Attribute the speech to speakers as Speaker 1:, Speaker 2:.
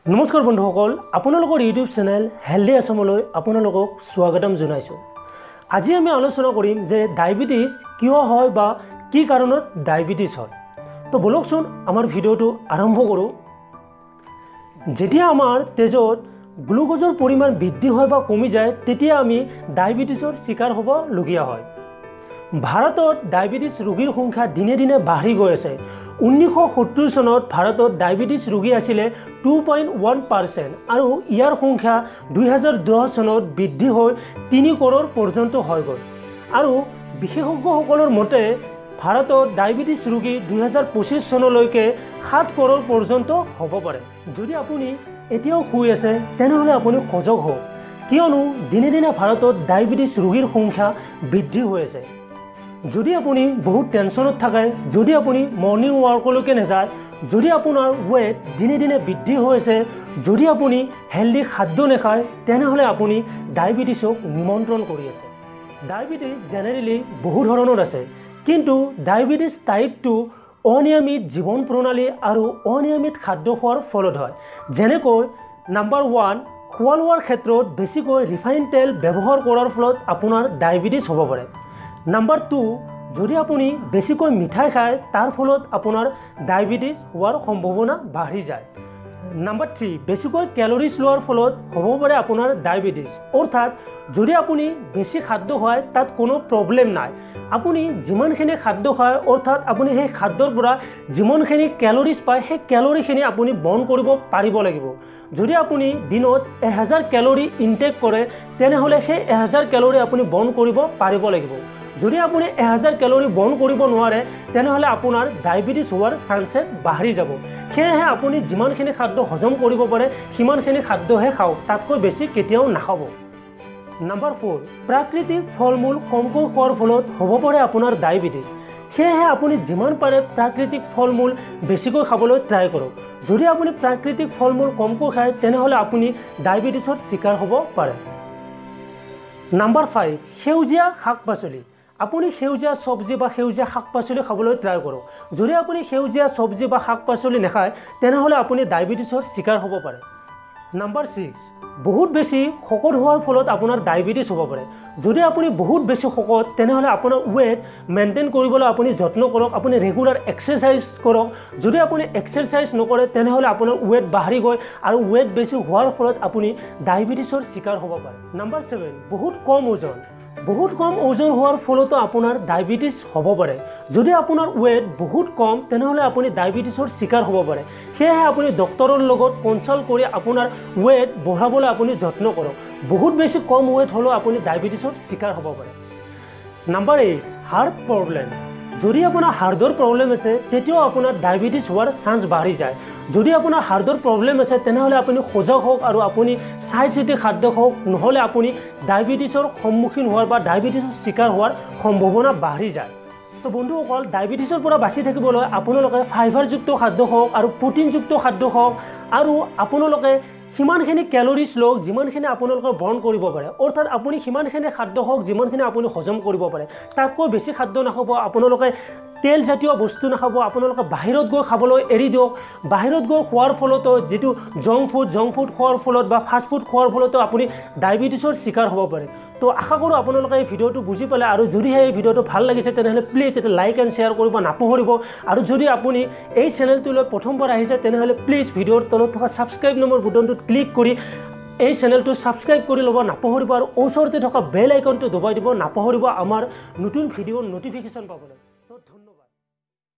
Speaker 1: নমস্কাৰ বন্ধুসকল, আপোনালোকৰ ইউটিউব চেনেল হেল্ডি আছামলৈ আপোনালোকক স্বাগতম জনাইছোঁ। আজি আমি আলোচনা কৰিম যে ডায়েবেটিছ কিয় হয় বা কি কাৰণত ডায়েবেটিছ হয়। তো ব'লকচোন আমাৰ ভিডিঅ'টো আৰম্ভ কৰোঁ। যেতিয়া আমাৰ তেজত গ্লুক'জৰ পৰিমাণ বৃদ্ধি হয় বা কমি যায়, তেতিয়া আমি ডায়েবেটিছৰ চিকাৰ হ'বলগীয়া হয়। ভাৰতত ডায়েবেটিছ ৰোগীৰ সংখ্যা দিনে দিনে বাঢ়ি গৈ আছে। 1970 চনত ভাৰতত ডায়েবেটিছ ৰোগী আছিলে 2.1% আৰু ইয়াৰ সংখ্যা 2010 চনত বৃদ্ধি হৈ 3 কৰোৰ পৰ্যন্ত হৈ গ'ল। আৰু বিশেষজ্ঞসকলৰ মতে ভাৰতত ডায়েবেটিছ ৰোগী 2025 চনলৈকে 7 কৰোৰ পৰ্যন্ত হ'ব পাৰে। যদি আপুনি এতিয়াও শুই আছে, তেনেহ'লে আপুনি সজাগ হওক, কিয়নো দিনে দিনে ভাৰতত ডায়েবেটিছ ৰোগীৰ সংখ্যা বৃদ্ধি হৈ আছে। যদি আপুনি বহুত টেনশ্যনত থাকে, যদি আপুনি মৰ্ণিং ৱাকলৈকে নাযায়, যদি আপোনাৰ ৱেইট দিনে দিনে বৃদ্ধি হৈ আছে, যদি আপুনি হেল্ডি খাদ্য নাখায়, তেনেহ'লে আপুনি ডায়েবেটিছক নিমন্ত্ৰণ কৰি আছে। ডায়েবেটিছ জেনেৰেলি বহু ধৰণৰ আছে, কিন্তু ডায়েবেটিছ টাইপ 2 অনিয়মিত জীৱন প্ৰণালী আৰু অনিয়মিত খাদ্য খোৱাৰ ফলত হয়। যেনেকৈ নাম্বাৰ 1, খোৱা লোৱাৰ ক্ষেত্ৰত বেছিকৈ ৰিফাইন তেল ব্যৱহাৰ কৰাৰ ফলত আপোনাৰ ডায়েবেটিছ হ'ব পাৰে। নাম্বাৰ 2, যদি আপুনি বেছিকৈ মিঠাই খায়, তাৰ ফলত আপোনাৰ ডায়েবেটিছ হোৱাৰ সম্ভাৱনা বাঢ়ি যায়। নাম্বাৰ 3, বেছিকৈ কেলৰিজ লোৱাৰ ফলত হ'ব পাৰে আপোনাৰ ডায়েবেটিছ। অৰ্থাৎ যদি আপুনি বেছি খাদ্য খায়, তাত কোনো প্ৰব্লেম নাই। আপুনি যিমানখিনি খাদ্য খায়, অৰ্থাৎ আপুনি সেই খাদ্যৰ পৰা যিমানখিনি কেলৰিজ পায়, সেই কেলৰিখিনি আপুনি বৰ্ণ কৰিব পাৰিব লাগিব। যদি আপুনি দিনত 1000 কেলৰি ইনটেক কৰে, তেনেহ'লে সেই 1000 কেলৰি আপুনি বৰ্ণ কৰিব পাৰিব লাগিব। যদি আপুনি 1000 কেলৰি বৰ্ণ কৰিব নোৱাৰে, তেনেহ'লে আপোনাৰ ডায়েবেটিছ হোৱাৰ চান্সেছ বাঢ়ি যাব। সেয়েহে আপুনি যিমানখিনি খাদ্য হজম কৰিব পাৰে, সিমানখিনি খাদ্যহে খাওক, তাতকৈ বেছি কেতিয়াও নাখাব। নাম্বাৰ 4, প্ৰাকৃতিক ফল মূল কমকৈ খোৱাৰ ফলত হ'ব পাৰে আপোনাৰ ডায়েবেটিছ। সেয়েহে আপুনি যিমান পাৰে প্ৰাকৃতিক ফল মূল বেছিকৈ খাবলৈ ট্ৰাই কৰক। যদি আপুনি প্ৰাকৃতিক ফল মূল কমকৈ খায়, তেনেহ'লে আপুনি ডায়েবেটিছৰ চিকাৰ হ'ব পাৰে। নাম্বাৰ 5, সেউজীয়া শাক পাচলি। আপুনি সেউজীয়া চব্জি বা সেউজীয়া শাক পাচলি খাবলৈ ট্ৰাই কৰক। যদি আপুনি সেউজীয়া চব্জি বা শাক পাচলি নাখায়, তেনেহ'লে আপুনি ডায়েবেটিছৰ চিকাৰ হ'ব পাৰে। নাম্বাৰ 6, বহুত বেছি শকত হোৱাৰ ফলত আপোনাৰ ডায়েবেটিছ হ'ব পাৰে। যদি আপুনি বহুত বেছি শকত, তেনেহ'লে আপোনাৰ ৱেইট মেইনটেইন কৰিবলৈ আপুনি যত্ন কৰক, আপুনি ৰেগুলাৰ এক্সাৰচাইজ কৰক। যদি আপুনি এক্সাৰচাইজ নকৰে, তেনেহ'লে আপোনাৰ ৱেইট বাঢ়ি গৈ আৰু ৱেইট বেছি হোৱাৰ ফলত আপুনি ডায়েবেটিছৰ চিকাৰ হ'ব পাৰে। নাম্বাৰ 7, বহুত কম ওজন। বহুত কম ওজন হোৱাৰ ফলতো আপোনাৰ ডায়েবেটিছ হ'ব পাৰে। যদি আপোনাৰ ৱেইট বহুত কম, তেনেহ'লে আপুনি ডায়েবেটিছৰ চিকাৰ হ'ব পাৰে। সেয়েহে আপুনি ডক্তৰৰ লগত কনচাল্ট কৰি আপোনাৰ ৱেইট বঢ়াবলৈ আপুনি যত্ন কৰক। বহুত বেছি কম ৱেইট হ'লেও আপুনি ডায়েবেটিছৰ চিকাৰ হ'ব পাৰে। Number 8, heart problem. যদি আপোনাৰ হাৰ্টৰ প্ৰব্লেম আছে, তেতিয়াও আপোনাৰ ডায়েবেটিছ হোৱাৰ চান্স বাঢ়ি যায়। যদি আপোনাৰ হাৰ্টৰ প্ৰব্লেম আছে, তেনেহ'লে আপুনি সজাগ হওক আৰু আপুনি চাই চিতি খাদ্য খাওক, নহ'লে আপুনি ডায়েবেটিছৰ সন্মুখীন হোৱাৰ বা ডায়েবেটিছৰ চিকাৰ হোৱাৰ সম্ভাৱনা বাঢ়ি যায়। তো বন্ধুসকল, ডায়েবেটিছৰ পৰা বাচি থাকিবলৈ আপোনালোকে ফাইবাৰযুক্ত খাদ্য খাওক আৰু প্ৰটিনযুক্ত খাদ্য খাওক আৰু আপোনালোকে সিমানখিনি কেলৰিজ লওক যিমানখিনি আপোনালোকে বৰ্ণ কৰিব পাৰে। অৰ্থাৎ আপুনি সিমানখিনি খাদ্য খাওক যিমানখিনি আপুনি হজম কৰিব পাৰে, তাতকৈ বেছি খাদ্য নাখাব। আপোনালোকে তেলজাতীয় বস্তু নাখাব। আপোনালোকে বাহিৰত গৈ খাবলৈ এৰি দিয়ক। বাহিৰত গৈ খোৱাৰ ফলতো, যিটো জংক ফুড খোৱাৰ ফলত বা ফাষ্ট ফুড খোৱাৰ ফলতো আপুনি ডায়েবেটিছৰ চিকাৰ হ'ব পাৰে। তো আশা কৰোঁ আপোনালোকে এই ভিডিঅ'টো বুজি পালে আৰু যদিহে এই ভিডিঅ'টো ভাল লাগিছে, তেনেহ'লে প্লিজ এটা লাইক এণ্ড শ্বেয়াৰ কৰিব নাপাহৰিব। আৰু যদি আপুনি এই চেনেলটোলৈ প্ৰথমবাৰ আহিছে, তেনেহ'লে প্লিজ ভিডিঅ'ৰ তলত থকা ছাবস্ক্ৰাইব নামৰ বুটনটোত ক্লিক কৰি এই চেনেলটো ছাবস্ক্ৰাইব কৰি ল'ব নাপাহৰিব আৰু ওচৰতে থকা বেল আইকনটো দবাই দিব নাপাহৰিব আমাৰ নতুন ভিডিঅ'ৰ ন'টিফিকেশ্যন পাবলৈ। তো ধন্যবাদ।